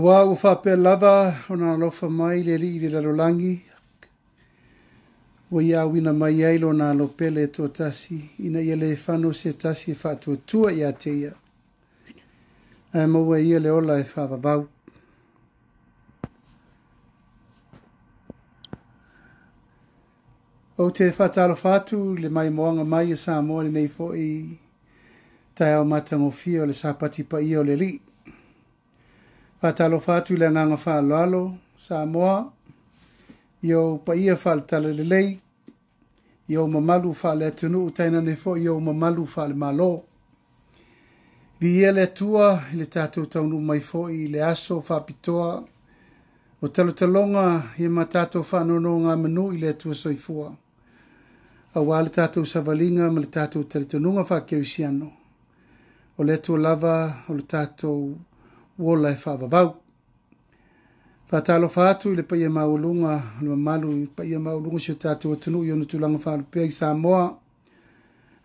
Aua ua faapea lava ona alofa mai le Alii i le lalolagi, ua ia auina mai ai lona alo pele e toatasi, ina ia le fano se tasi e faatuatua ia te ia, ae maua e ia le ola e faavavau. Ou te faatalofa atu i le maimoaga mai a Samoa i lenei foi taeao matagofie o le Sapati paia o le Alii. Faatalofa atu i le agaga faaaloalo Samoa, i ou paia faale-Talalelei, i ou mamalu faale-atunuu, tainane foi i ou mamalu faale-Malo. Viia le Atua i le tatou taunuu mai foi i le aso faapitoa o talotaloga ia ma tatou faanonogamanu i le Atua Soifua, aua le tatou savaliga ma le tatou talitonuga faakerisiano, o le Atua lava o le tatou ola e faavavau. Faatalofa atu i le paia maualuga o le mamalu i le paia maualuga o si o tatou atunuu i ona tulaga faalupea i Samoa,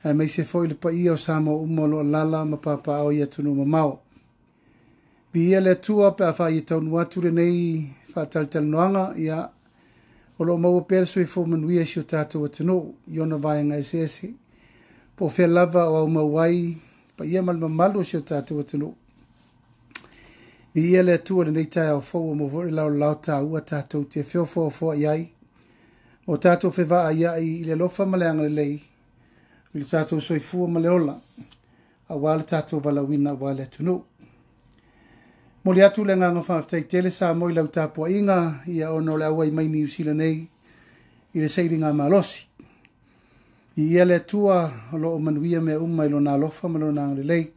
aemaise foi le paia o Samoa uma o lo o alaala ma papaaao i atunuu mamao. Viia le Atua pe a faaia taunuu atu lenei faatalatalanoaga, ia o lo o maua pea le soifua manuia i si o tatou atunuu i ona vaega eseese, po o fea lava o aumau ai paia ma le mamalu o si o tatou atunuu. Viia le Atua i lenei taeao fou ua maua foi le laolao taua tatou te feofaofaoai ai, o tatou fevaaiai i le alofa ma le agalelei i le tatou soifua ma le ola, aua le tatou valaauina aua le atunuu. Momoli atu le agaga faafetai tele Samoa i lau tapuaiga, ia ona o le auai mai Niu Sila nei i le sailiga malosi. Viia le Atua o lo o manuia mea uma i lona alofa ma lona agalelei.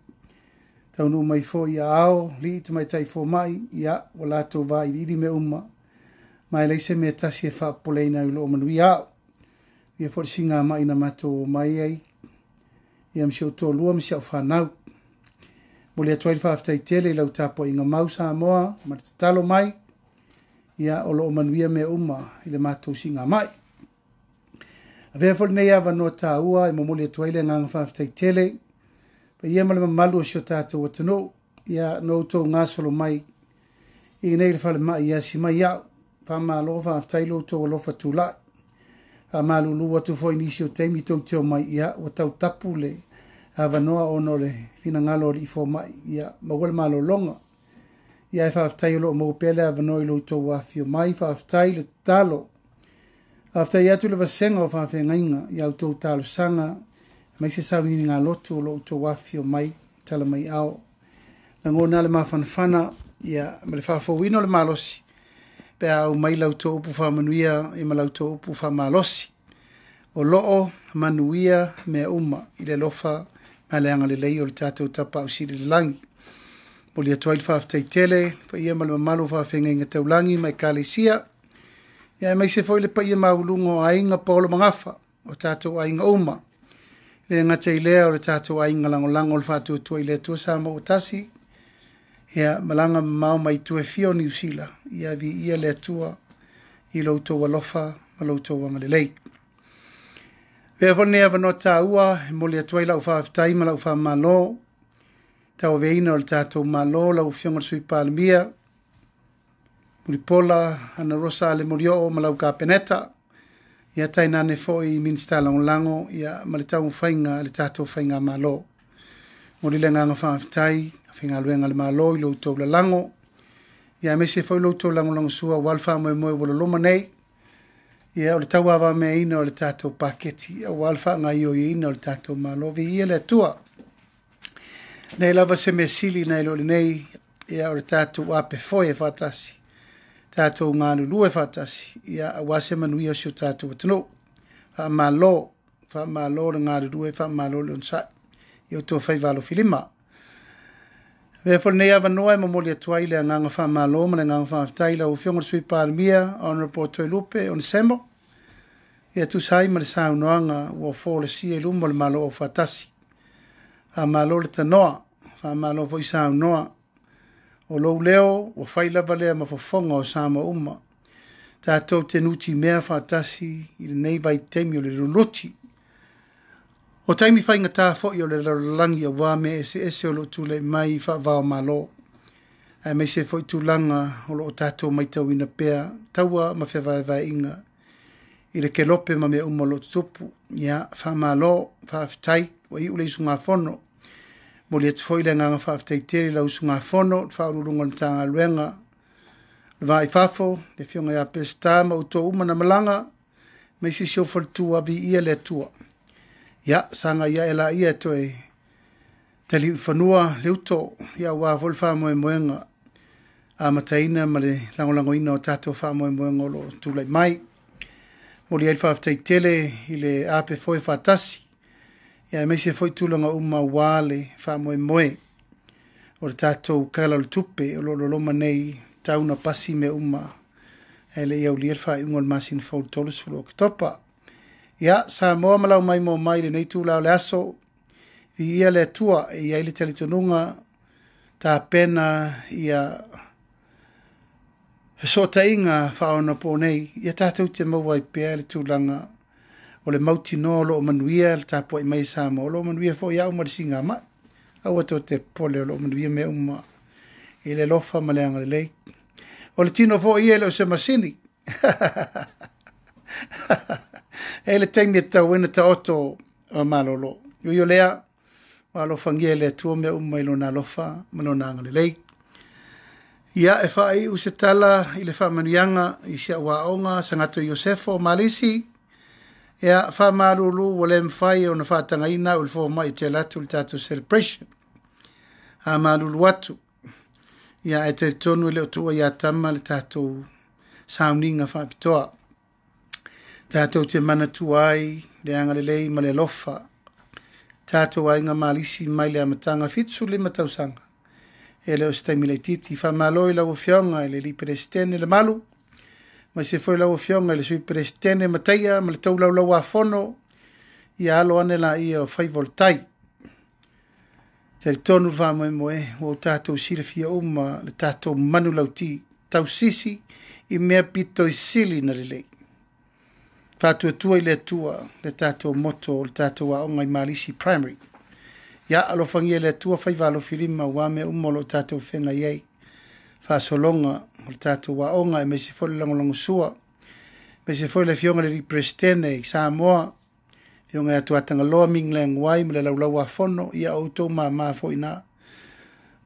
Taunuu mai foi i aao, alii tamaitai fomai, ia ua latou vailiili mea uma, ma e leai se mea tasi e faapopoleina ai o lo o manuia au. Ia foi le siigamai na matou omai ai, ia ma si ou toalua ma si au fanau. Momoli atu ai le faafetai tele i lau tapuaiga mau Samoa ma le tatalo mai, ia o lo o manuia mea uma i le matou siigamai. Avea foi lenei avanoa taua e momoli atu ai le agaga faafetai tele, paia ma le mamalu o si o tatou atunuu, ia na outou gasolo mai i nei le falemai e asi mai au. Faamalo faafetai lo outou alofa tulai. Faamalulu atu foi i nisi o taimi tou te omai, ia ua tau tapu le avanoa ona o le finagalo o alii fomai, ia maua le malologa. Ia ae faafetai o lo o maua pea le avanoa i lo outou afifio mai, faafetai le tatalo. Faafetai atu le vasega o faafeagaiga i a outou talosaga, aemaise sauniuniga lotu o lo o outou afifio mai, tala mai ao. Lagona le mafanafana ia, ma le faafouina o le malosi, pe a aumai la outou upu faamanuia ma la outou upu faamalosi. O lo o manuia mea uma i le alofa ma le agalelei o le tatou Tapaau Sili i le lagi. Momoli atu ai le faafetai tele, paia ma le mamalu o faafeagaiga taulagi ma ekalesia, ia aemaise foi le paia maualuga o aiga paolo magafa, o tatou aiga uma. Le gata i lea o le tatou aiga lagolago o le faatuatua i le Atua Samoa ua tasi, ia malaga mamao mai tua e fia o Niu Sila, ia viia le Atua i lo outou alofa ma lo outou agalelei. Avea foi lenei avanoa taua e momoli atu ai lau faafetai ma lau faamalo, tauaveina o le tatou Malo, lau Afioga i le Sui Palemia, Mulipola Anarosa Ale Molioo ma lau Kapeneta, ia tainane foi Minisita Lagolago, ia ma le taumafaiga a le tatou Faigamalo. Momoli le agaga faafetai faigaluega a le Malo i lo outou lalago, ia aemaise foi lo outou lagolagosua aua le faamoemoe ua loloma nei, ia o le tauavameaina o le tatou paketi, aua le faagaoioiina o le tatou Malo. Viia le Atua. Nei lava se mea sili nai lo lenei, ia o le tatou apefoe faatasi, tatou galulue faatasi, ia aua se manuia o si o tatou atunuu. Faamalo, faamalo le galulue, faamalo le onosai i outou faiva alofilima. Avea foi lenei avanoa e momoli atu ai le agaga faamalo ma le agaga faafetai i lau Afioga i le Sui Palemia, Honourable Toelupe Onesemo, ia tusa ai ma le saunoaga ua folasia i luma o le Malo Aufaatasi. Faamalo le tanoa, faamalo foi saunoa. O lou leo ua fai lava lea ma fofoga o Samoa uma. Tatou te nutimea faatasi i lenei vaitaimi o le luluti. O taimi faigata foi o le lalolagi aua mea eseese o lo o tulai mai faava o Malo. Aemaise foi tulaga o loo tatou matauina pea taua ma fevaevaeaiga i le kelope ma mea uma o loo tutupu. Ia faamalo, faafetai ua iu le usugafono. Momoli atu foi le agaga faafetai tele i lau usugafono, le Faauluuluga o le Matagaluega o le Va i Fafo, le Afioga ia Peseta ma outou uma na malaga, aemaise si ou faletua, viia le Atua. Ia sagai ae laia e toe taliu i fanua le uto, ia aua foi le faamoemoega amataina ma le lagolagoina o tatou faamoemoega o loo tulai mai. Momoli ai le faafetai tele i le ape foe faatasi, ia aemaise foi tulaga uma aua le faamoemoe o le tatou Tala o le Tupe o lo o loloma nei tau na pasi mea uma ae le i aulia le faaiuga o le masina fou 30 o Oketopa. Ia Samoa ma lau maimoa mai i lenei itula o le aso, viia le Atua. E i ai le talitonuga tapena ia fesootaiga faaonaponei, ia tatou te maua ai pea le tulaga o le mautinoa o loo manuia le tapuai mai Samoa, o loo manuia foi au ma le sigamai. Aua tou te popole, o loo manuia mea uma i le alofa ma le agalelei. O le tino foi ia e le o se masini. E le taimi e tatau ai ona taoto o malolo. Ui o lea, ua alofagia e le Atua mea uma i lona alofa ma lona agalelei. Ia e faaiu se tala i le faamanuiaga i si au aoga Sagato Iosefo Malisi. Ia faamalulu ua le mafai ona faatagaina au i le fomai te alu atu le tatou celebration. A malulu atu. Ia ae talitonu e le o tuua ia tama le tatou sauniga faapitoa. Tatou te manatua ai le agalelei ma le alofa. Tatou aiga Malisi mai le amataga 75 tausaga. E le o se taimi laitiiti. Faamalo i lau Afioga i le alii Peresetene Lemalu, aemaise foi lau Afioga i le Sui Peresetene Mataia ma le tou laulauafono. Ia alo ane laia o faiva o le tai. Talitonu le faamoemoe ua tatou silafia uma le tatou manulauti tausisi i mea pito i sili na lelei. Faatuatua i le Atua le tatou moto o le tatou aoga i Malisi Primary. Ia alofagia le Atua faiva alofilima aua mea uma o lo o tatou feagai ai. Faasologa o le tatou aoga aemaise foi le lagolagosua, aemaise foi le Afioga i le Peresetene i Samoa, Afioga ia Tuatagaloa Ming Leng Wai ma le laulauafono, ia outou mama foi na.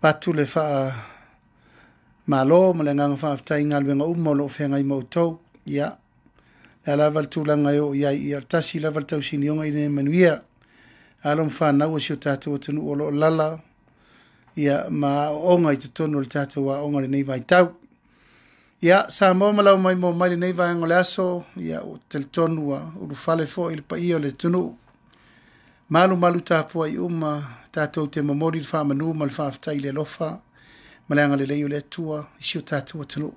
Avatu le faamalo ma le agaga faafetai i galuega uma o lo o feagai ma outou. Ia, le a lava le tulaga e oo i ai, ia tasi lava le tausinioga ina ia manuia alo ma fanau o si o tatou atunuu o lo o lala ia ma aooga i totonu o le tatou aoga i lenei vaitau. Ia, Samoa ma lau maimoa mai lenei vaega o le aso, ia ua talitonu ua ulufale foi le paia o le atunuu. Malumalu tapuai uma, tatou te momoli le faamanu ma le faafetai i le alofa ma le agalelei o le Atua i si o tatou atunuu.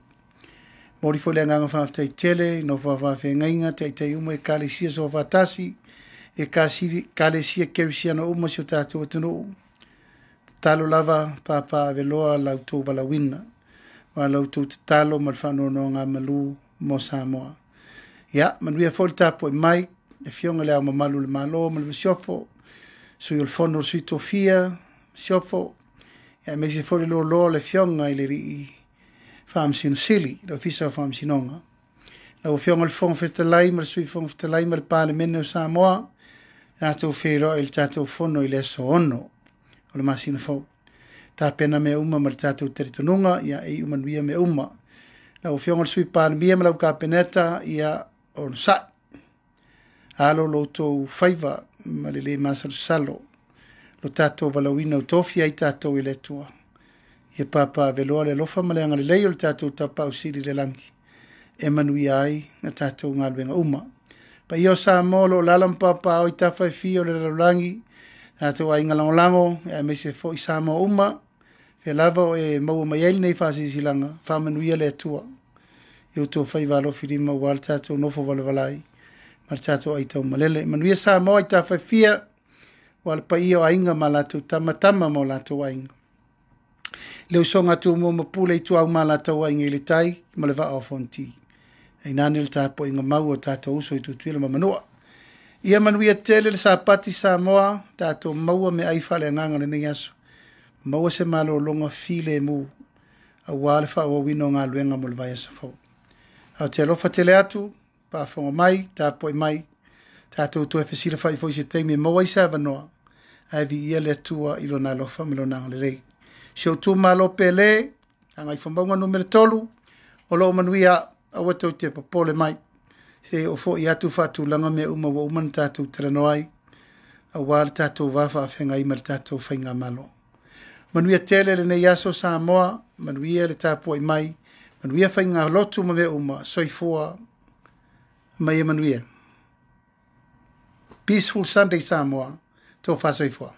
Momoli foi le agaga faafetai tele i nofo a faafeagaiga, taitai uma ekalesia soofaatasi, ekalesia kerisiano uma si o tatou atunuu. Tatalo lava papa aveloa la outou valaauina, ma la outou tatalo ma le faanonogamanu mo Samoa. Ia, manuia foi le tapuai mai, le Afioga i le Ao Mamalu o le Malo ma le Masiofo, Sui o le Fono o Sui Tofia, Masiofo, aemaise foi le loaloa o le Afioga i le Alii Faamasino Sili, le Ofisa o Faamasinoga. Lau Afioga i le Fofoga Fetalai ma le Sui Fofoga Fetalai ma le Palemene o Samoa, tatou feiloai i le tatou fono i le aso 6 o le masina fou. Tapena mea uma ma le tatou talitonuga, ia e iu manuia mea uma. Lau Afioga i le Sui Palemia ma lau Kapeneta, ia onosai. Alo lo outou faiva ma le le masalosalo, lo tatou valaauina o tofia ai tatou i le Atua. Ia papa aveloa le alofa ma le agalelei o le tatou Tapaau Sili i le lagi, e manuia ai na tatou galuega uma. Paia o Samoa o lo o lala ma papaaao i tafa e fia o le lalolagi, tatou aiga lagolago, aemaise foi Samoa uma, fea lava o e maua mai ai lenei faasilasilaga, faamanuia le Atua i outou faiva alofilima aua le tatou nofo valavala ai ma le tatou aitaumalele. Manuia Samoa i tafa e fia, aua le paia o aiga ma latou tama, tama ma o latou aiga. Le usoga a Tumua ma Pule i Ituau ma latou aiga i le tai ma le vaa o Fonoti. Tainane le tapuaiga mau o tatou uso i Tutuila ma Manua. Ia manuia tele le Sapati Samoa, tatou maua meaai faaleagaga o lenei aso. Maua se malologa filemu. Auā le faaauauina o galuega mo le vaiaso fou. Ae ou te alofa tele atu, faafofoga mai, tapuai mai, tatou toe fesilafai foi i se taimi e maua ai se avanoa, ae viia le Atua i Lona alofa ma Lona agalelei. Si ou itumalo pele, Gagaifomauga Nu.3, o lo o manuia, aua tou te popole mai. Se i ou foi atu faatulaga mea uma ua uma ona tatou talanoa ai, aua le tatou va faafeagai ma le tatou Faigamalo. Manuia tele lenei aso Samoa, manuia le tapuai mai, manuia faigalotu ma mea uma, soifua ma ia manuia. Peaceful Sunday Samoa, tofa soifua.